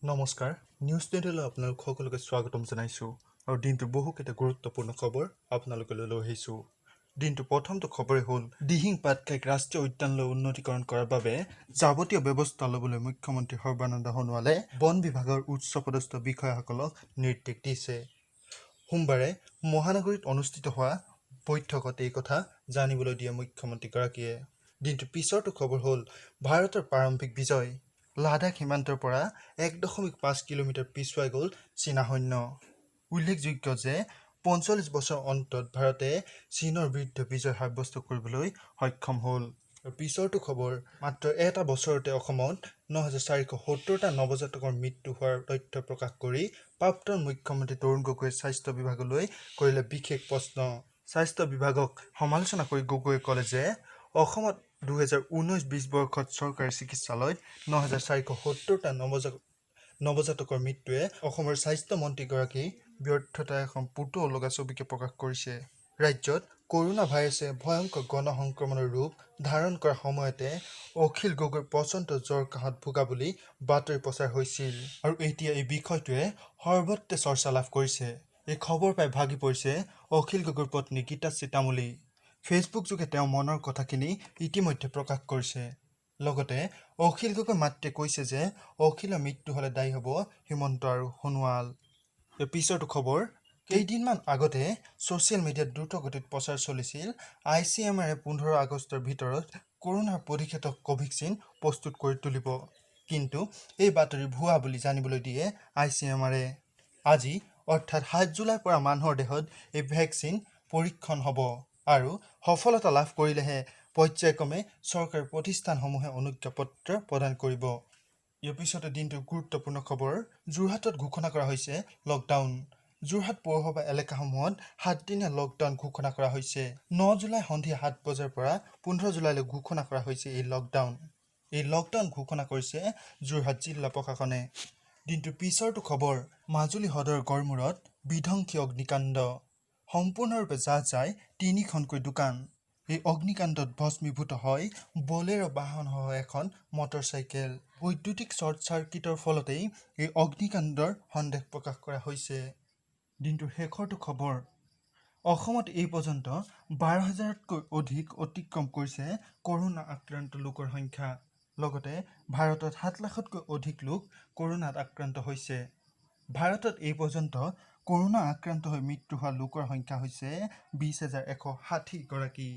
নমস্কাৰ, নিউজ টেনলৈ আপোনালোক সকলোকে স্বাগতম জনাইছোঁ আৰু দিনটোৰ বহুকেইটা গুৰুত্বপূৰ্ণ খবৰ আপোনালোকলৈ লৈ আহিছোঁ। দিনটোৰ প্ৰথমটো খবৰেই হ'ল দিহিং পাটকাইক ৰাষ্ট্ৰীয় উদ্যানলৈ উন্নীতকৰণ কৰাৰ বাবে যাৱতীয় ব্যৱস্থা ল'বলৈ মুখ্যমন্ত্ৰী সৰ্বানন্দ সোণোৱালে বন বিভাগৰ উচ্চপদস্থ বিষয়াসকলক নিৰ্দেশ দিছে। সোমবাৰে মহানগৰীত অনুষ্ঠিত হোৱা বৈঠকত এই কথা জানিবলৈ দিয়ে মুখ্যমন্ত্ৰীগৰাকীয়ে। দিনটোৰ পিছৰটো খবৰ হ'ল ভাৰতৰ প্ৰাৰম্ভিক বিজয়। লাডাখ সীমান্তৰ পৰা 1.5 কিলোমিটাৰ পিছুৱাই গ'ল চীনা সৈন্য। উল্লেখযোগ্য যে 45 বছৰ অন্তত ভাৰতে চীনৰ বিৰুদ্ধে বিজয় সাব্যস্ত কৰিবলৈ সক্ষম হ'ল। আৰু পিছৰটো খবৰ, মাত্ৰ এটা বছৰতে অসমত 9470টা নৱজাতকৰ মৃত্যু হোৱাৰ তথ্য প্ৰকাশ কৰি প্ৰাক্তন মুখ্যমন্ত্ৰী তৰুণ গগৈয়ে স্বাস্থ্য বিভাগলৈ কৰিলে বিশেষ প্ৰশ্ন। স্বাস্থ্য বিভাগক সমালোচনা কৰি গগৈয়ে ক'লে যে অসমত 2019-20 বৰ্ষত চৰকাৰী চিকিৎসালয়ত 9470টা নৱজাতকৰ মৃত্যুৱে অসমৰ স্বাস্থ্য মন্ত্ৰীগৰাকীৰ ব্যৰ্থতাৰ এখন পুতৌ লগা ছবিকে প্ৰকাশ কৰিছে। ৰাজ্যত কৰোণা ভাইৰাছে ভয়ংকৰ গণ সংক্ৰমণৰ ৰূপ ধাৰণ কৰাৰ সময়তে অখিল গগৈ প্ৰচণ্ড জ্বৰ কাহত ভোগা বুলি বাতৰি প্ৰচাৰ হৈছিল আৰু এতিয়া এই বিষয়টোৱে সৰ্বত্ৰে চৰ্চা লাভ কৰিছে। এই খবৰ পাই ভাগি পৰিছে অখিল গগৈৰ পত্নী গীতাশ্ৰী তামুলী। ফেচবুকযোগে তেওঁ মনৰ কথাখিনি ইতিমধ্যে প্ৰকাশ কৰিছে। লগতে অখিল গগৈৰ মাতৃয়ে কৈছে যে অখিলৰ মৃত্যু হ'লে দায়ী হ'ব হিমন্ত আৰু সোণোৱাল। ইয়াৰ পিছৰটো খবৰ, কেইদিনমান আগতে ছ'চিয়েল মিডিয়াত দ্ৰুতগতিত প্ৰচাৰ চলিছিল আইচিএমআৰে 15 আগষ্টৰ ভিতৰত কৰোণাৰ প্ৰতিষেধক কোভেক্সিন প্ৰস্তুত কৰি তুলিব। কিন্তু এই বাতৰি ভুৱা বুলি জানিবলৈ দিয়ে আইচিএমআৰে। আজি অৰ্থাৎ 7 জুলাইৰ পৰা মানুহৰ দেহত এই ভেকচিন পৰীক্ষণ হ'ব আৰু সফলতা লাভ কৰিলেহে পৰ্যায়ক্ৰমে চৰকাৰী প্ৰতিষ্ঠানসমূহে অনুজ্ঞাপত্ৰ প্ৰদান কৰিব। ইয়াৰ পিছতে দিনটোৰ গুৰুত্বপূৰ্ণ খবৰ, যোৰহাটত ঘোষণা কৰা হৈছে লকডাউন। যোৰহাট পৌৰসভা এলেকাসমূহত 7 দিনীয়া লকডাউন ঘোষণা কৰা হৈছে। 9 জুলাই সন্ধিয়া 7 বজাৰ পৰা 15 জুলাইলৈ ঘোষণা কৰা হৈছে এই লকডাউন। এই লকডাউন ঘোষণা কৰিছে যোৰহাট জিলা প্ৰশাসনে। দিনটোৰ পিছৰটো খবৰ, মাজুলী সদৰ গড়মূৰত বিধ্বংসী অগ্নিকাণ্ড। সম্পূৰ্ণৰূপে জাহ যায় তিনিখনকৈ দোকান। এই অগ্নিকাণ্ডত ভস্মীভূত হয় বলেৰ' বাহনসহ এখন মটৰচাইকেল। বৈদ্যুতিক শ্বৰ্ট চাৰ্কিটৰ ফলতেই এই অগ্নিকাণ্ডৰ সন্দেহ প্ৰকাশ কৰা হৈছে। দিনটোৰ শেষৰটো খবৰ, অসমত এই পৰ্যন্ত 12 হাজাৰতকৈ অধিক অতিক্ৰম কৰিছে কৰোণা আক্ৰান্ত লোকৰ সংখ্যা। লগতে ভাৰতত 7 লাখতকৈ অধিক লোক কৰোণাত আক্ৰান্ত হৈছে। ভাৰতত এই পৰ্যন্ত কৰোণা আক্ৰান্ত হৈ মৃত্যু হোৱা লোকৰ সংখ্যা হৈছে 20,160 গৰাকী।